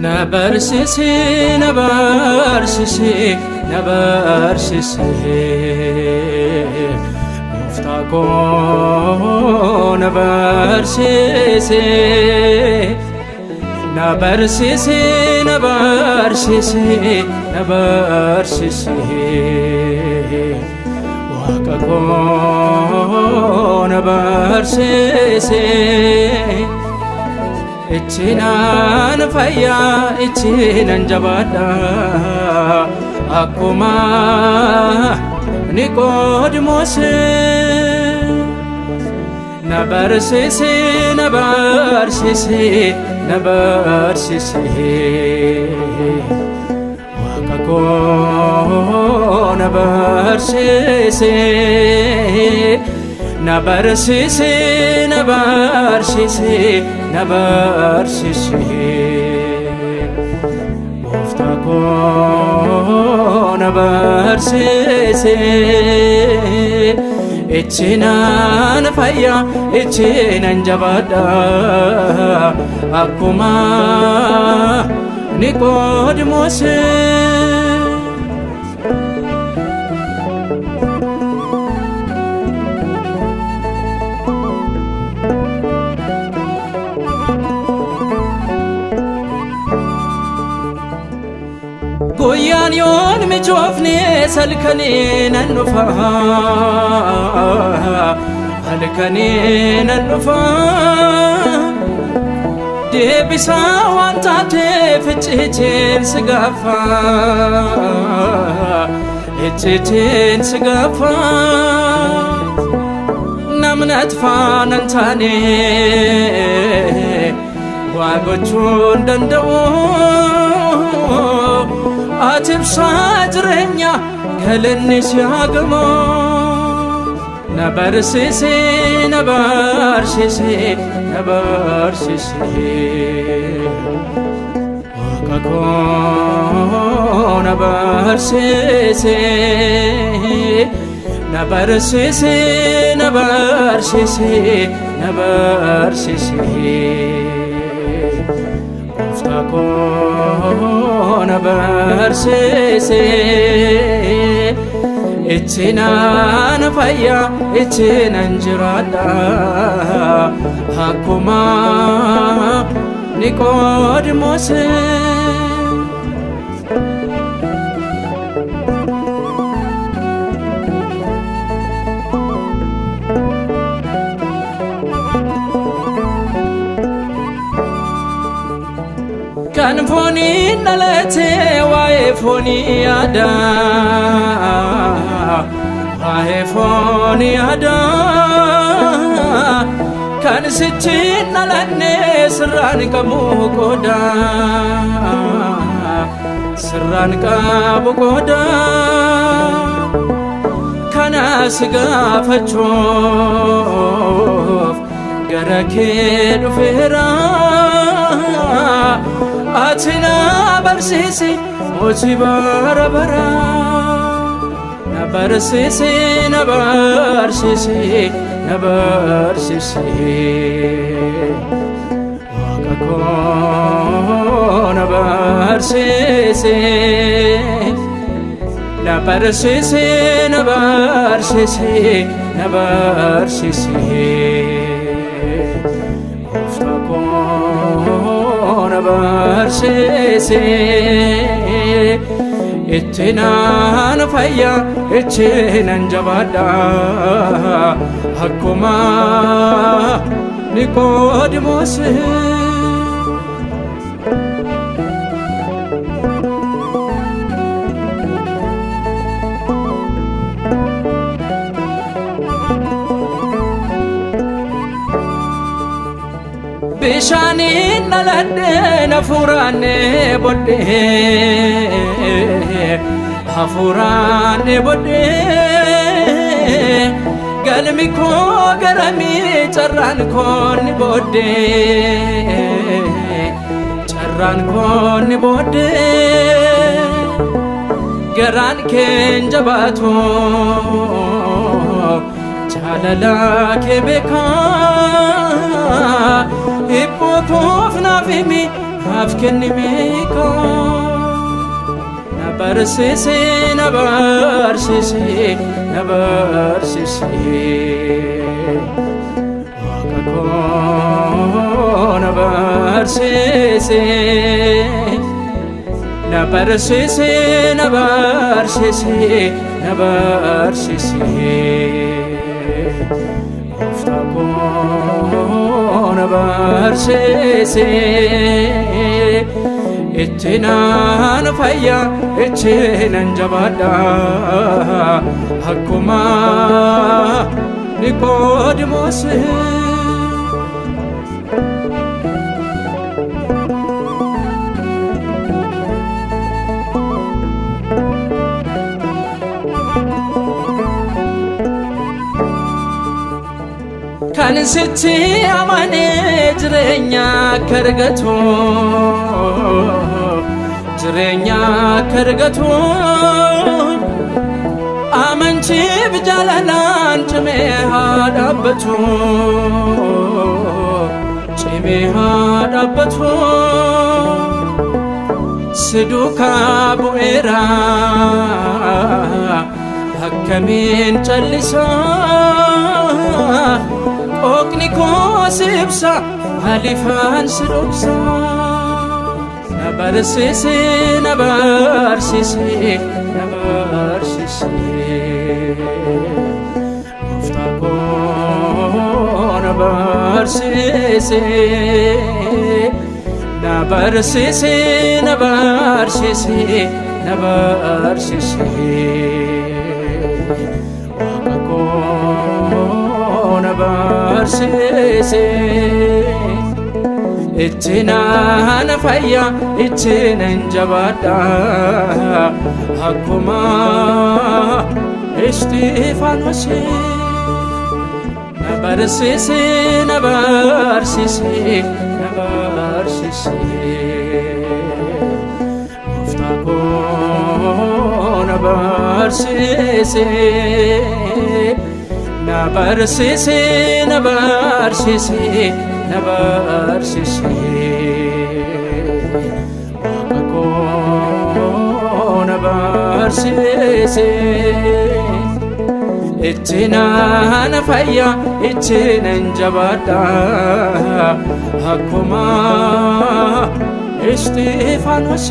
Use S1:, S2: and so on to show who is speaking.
S1: Na barsiisi, na barsiisi, na barsiisi, Gooftaa koo na barsiisi. Na barsiisi, na barsiisi, na barsiisi, Waaqa koo na barsiisi. Ittiinaan fayyaa, ittiinan jabaadha, akkuma Niqoodimoos. Na barsiisi, na barsiisi, na barsiisi, Waaqa koo na barsiisi. Na barsiisi, na barsiisi, na barsiisi, Gooftaa koo na barsiisi. Ittiinaan fayyaa, ittiinan jabaadha, akkuma Niqoodimoos. Guyyaan yoon mijoofne salkanii nan dhufa, halkanii nan dhufa. Deebisaa waan taateef icciitiin si gaafa, icciitiin si gaafa. Namni ati faana hin taane waa gochuu hin danda'u. Ati ibsaa jireenya, galanni si haa gamu. Na barsiisi, na barsiisi, na barsiisi, Waaqa koo na barsiisi. Na barsiisi, na barsiisi, na barsiisi, Gooftaa koo na barsiisi. Ittiinaan fayyaa, ittiinan jiraadha, akkuma Niqoodimoos. Kan fooniin dhalate waa'ee foonii yaada, waa'ee foonii yaada. Kan sichiin dhalanne sirraan qabu qooda, sirraan qabu qooda. Kana si gaafachuuf gara kee dhufeera. Ati na barsiisi, mootii bara bara. Na barsiisi, na barsiisi, na barsiisi, Waaqa koo na barsiisi. Na barsiisi, na barsiisi, na barsiisi, Gooftaa koo na barsiisi. Ittiinaan fayyaa, ittiinan jabaadha, akkuma Niqoodimoos. Bishaaniin dhaladhee na fuuraanee bodhee, Hafuuraan dheebodhee galmi koo garamii carraan koo ni booddee carraan koo ni booddee garaan keen jabaatu jaalala kee beekaa hibboo koof naaf himi naaf kenni meekaa. Na barsiisi na barsiisi na barsiisi Waaqa koo na barsiisi na barsiisi na barsiisi na barsiisi Gooftaa koo na barsiisi itti naan fayya itti nan jabaadha akkuma Niqoodimoos. Kan sitti amanee jireenya akka argatu jireenya akka argatu amantiif jaalalaan cimee haa dhaabbatu cimee haa dhaabbatu si duukaa bu'eera akkamiin callisaa qooqni koo si ibsa maaliifaan si dhoksa na barsiisi na barsiisi na barsiisi gooftaa koo na barsiisi na barsiisi na barsiisi na barsiisi Waaqa koo na barsiisi itti naan fayya itti nan jabaadha akkuma Isxifaanos na barsiisi na barsiisi na barsiisi Gooftaa koo na barsiisi na barsiisi na barsiisi na barsiisi Waaqa koo na barsiisi itti naan fayya itti nan jabaadha akkuma Isxifaanos.